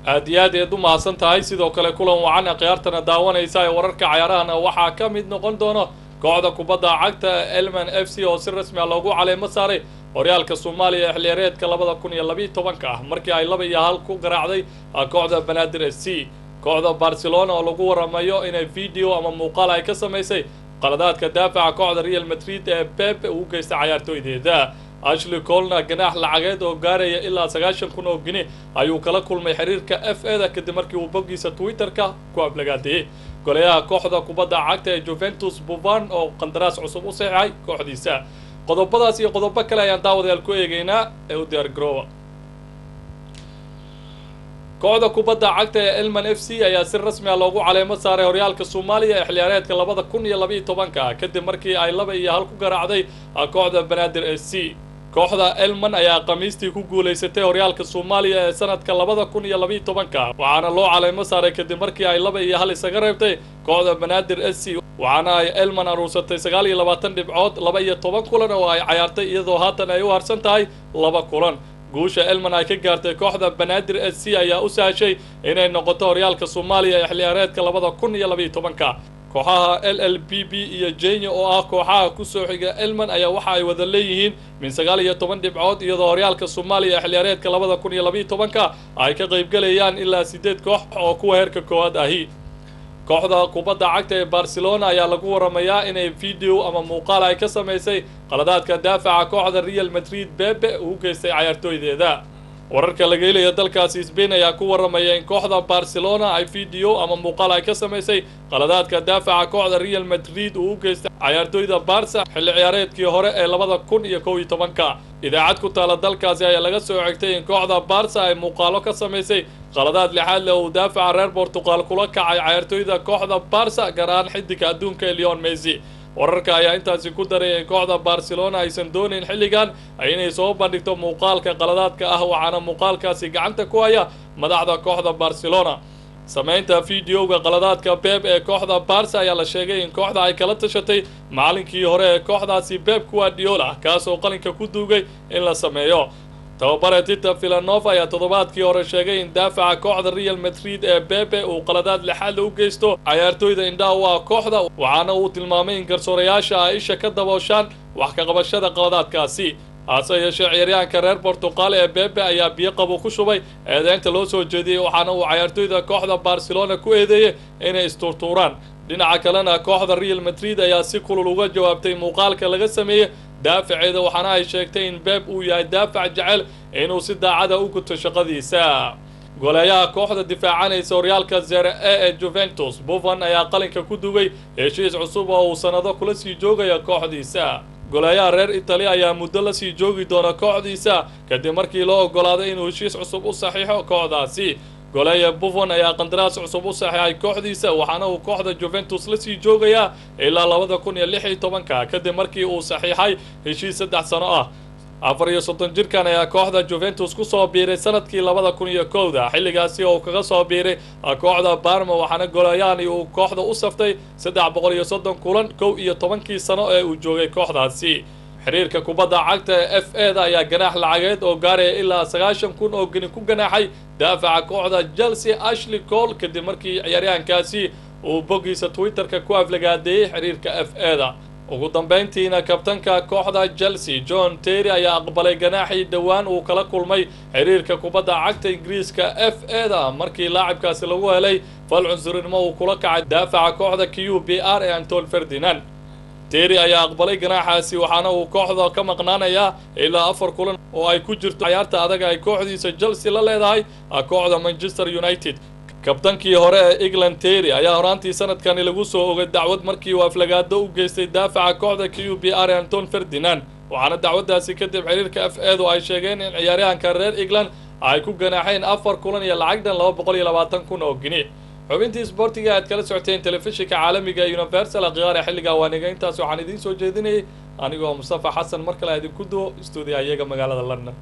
Aad iyo aad eed u mahadsan tahay. Sidoo kale kulan wacan akhyaartana daawanaysa ee wararka cayaarahana waxaa ka mid noqon doona kooxda kubadda cagta Elman FC oo si rasmi ah loogu caleemo saaray horyaalka Soomaaliya ee xilliyareedka 2012 ah markii ay 2-1 ku garaacday kooxda Banaadir SC. Kooxda Barcelona oo lagu waramayo inay video ama muuqaal ay ka samaysay qaladaadka daafaca kooxda Real Madrid ee Pep uu geystay cayaartooydeeda. Ashley Cole-na ganaax lacageed oo gaaraya ilaa 90,000 oo gini ayuu kala kulmay xiriirka FA-da kadib markii uu boggiisa Twitter-ka ku aflagaadeeyey. Goleyaha kooxda kubadda cagta ee Juventus Buffon oo qandaraas cusub u saxiixay kooxdiisa. Qodobadaas iyo qodobo kale ayaan daawadayaal ku eegaynaa ee u diyaar garooba. Kooxda kubadda cagta ee Elman FC ayaa si rasmi ah loogu caleemo saaray horyaalka Soomaaliya ee xilciyaareedka 2012 kadib markii ay 2-1 ku garaacday kooxda Banaadir SC. Kooxda Elman ayaa khamiistii ku guuleysatay horyaalka Soomaaliya ee sanadka 2012, waxaana loo caleemo saaray kadib markii ay 2-1 isaga reebtay kooxda Banaadir SC. Waxaana ay Elman aruursatay 29 dhibcood 12 kulan oo ay cayaartay, iyadoo haatan ay u harsan tahay 2 kulan. Guusha Elman ay ka gaartay kooxda Banaadir SC ayaa u sahashay inay noqoto horyaalka Soomaaliya ee xilciyaareedka 2012. Kooxaha LLBB iyo Jenya oo ah kooxaha ku soo xiga Elman ayaa waxa ay wada leeyihiin min 19 dhibcood, iyadoo horyaalka Soomaaliya ee xilciyaareedka 2012 ay ka qaybgalayaan ilaa 8 koox oo kuwa heerka koowaad ahi. Kooxda kubadda cagta ee Barcelona ayaa lagu waramayaa inay video ama muuqaal ay ka samaysay qaladaadka daafaca kooxda Real Madrid Pepe uu geystay cayaartooydeeda. Wararka laga helayo dalkaasi Spain ayaa ku waramaya in kooxda Barcelona ay video ama muuqaal ay ka samaysay qaladaadka daafaca kooxda Real Madrid uu u geystay cayaartooyda Barca xilli ciyaareedkii hore ee 2011. Idaacad ku taala dalkaasi ayaa laga soo xigtay in kooxda Barca ay muuqaalo ka samaysay qaladaad lixaad leh uu daafaca reer Portugal kula kacay cayaartooyda kooxda Barca, gaar ahaan xiddiga adduunka Lionel Messi. Wararka ayaa intaasi ku daray in kooxda Barcelona aysan doonayn xilligan inay soo bandhigto muuqaalka qaladaadka ah, waxaana muuqaalkaasi gacanta ku haya madaxda kooxda Barcelona. Samaynta videoga qaladaadka Pep ee kooxda Barca ayaa la sheegay in kooxda ay kala tashatay macallinkii hore ee kooxdaasi Pep Guardiola, kaas oo qalinka ku duugay in la sameeyo. Tababare Tita Villanova ayaa toddobaadkii hore sheegay in daafaca kooxda Real Madrid ee Pepe uu qaladaad lixaad u geysto cayaartooyda indhaha u ah kooxda, waxaana uu tilmaamay in garsoorayaasha ay isha ka dabooshaan wax ka qabashada qaladaadkaasi. Hase yeeshee ciyaaryahanka reer Portugal ee Pepe ayaa biyo qabo ku shubay eedeynta loo soo jeediyey, waxaana uu cayaartooyda kooxda Barcelona ku eedeeyey inay isturtuuraan. Dhinaca kalena kooxda Real Madrid ayaa si kulul uga jawaabtay muuqaalka laga sameeyey daafaceeda, waxaana ay sheegtay in Pep uu yahay daafac jecel inuu si daacada u guto shaqadiisa. Goleeyaha kooxda difaacanaysa horyaalka Serie A ee Juventus Buffon ayaa qalinka ku dugay heshiis cusub oo uu sanado kula sii joogaya kooxdiisa. Goleeyaha reer Italy ayaa muddo la sii joogi doona kooxdiisa kadib markii loo ogolaaday inuu heshiis cusub u saxiixo kooxdaasi. Goleeya Buffon ayaa qandaraas cusub u saxiixay kooxdiisa, waxaana uu kooxda Juventus la sii joogayaa ilaa 2016 kadib markii uu saxiixay heshiis 3 sano ah. 34 jirkan ayaa kooxda Juventus ku soo biiray sanadkii 2001, xilligaasi oo kaga soo biiray kooxda Parma, waxaana goleeyahani uu kooxda u saftay 330 kulan 11kii sano ee uu joogay kooxdaasi. Xiriirka kubadda cagta ee FA-da ayaa ganaax lacageed oo gaaraya ilaa 90,000 oo gini ku ganaaxay daafaca kooxda Chelsea Ashley Cole kadib markii ciyaaryahankaasi uu boggiisa Twitter-ka ku aflagaadeeyey xiriirka FA-da. Ugu dambeyntiina kabtanka kooxda Chelsea John Terry ayaa aqbalay ganaaxii dhowaan uu kala kulmay xiriirka kubadda cagta Ingiriiska FA-da markii laacibkaasi lagu helay fal cunsurinimo uu kula kacay daafaca kooxda QPR ee Anton Ferdinand. Terry ayaa aqbalay ganaaxaasi, waxaana uu kooxda ka maqnaanayaa ilaa 4 kulan oo ay ku jirto ciyaarta adag ay kooxdiisa Chelsea la leedahay kooxda Manchester United. Kabtankii hore ee England Terry ayaa horaantii sanadkani lagu soo ogay dacwad markii uu aflagaado u geystay daafaca kooxda QPR ee Anton Ferdinand, waxaana dacwadaasi kadib xiriirka FA-du ay sheegeen in ciyaaryahanka reer England ay ku ganaaxeen 4 kulan iyo lacag dhan 220,000 oo gini. Xubintii isboortiga aad kala socoteen telefishinka caalamiga ee Universal akhyaar ee xilliga waaniga intaas waxaan idiin soo jeedinayay anigoo Mustafa Xasan. Mar kale idinku duwo stuudiyaha iyaga magaalada London.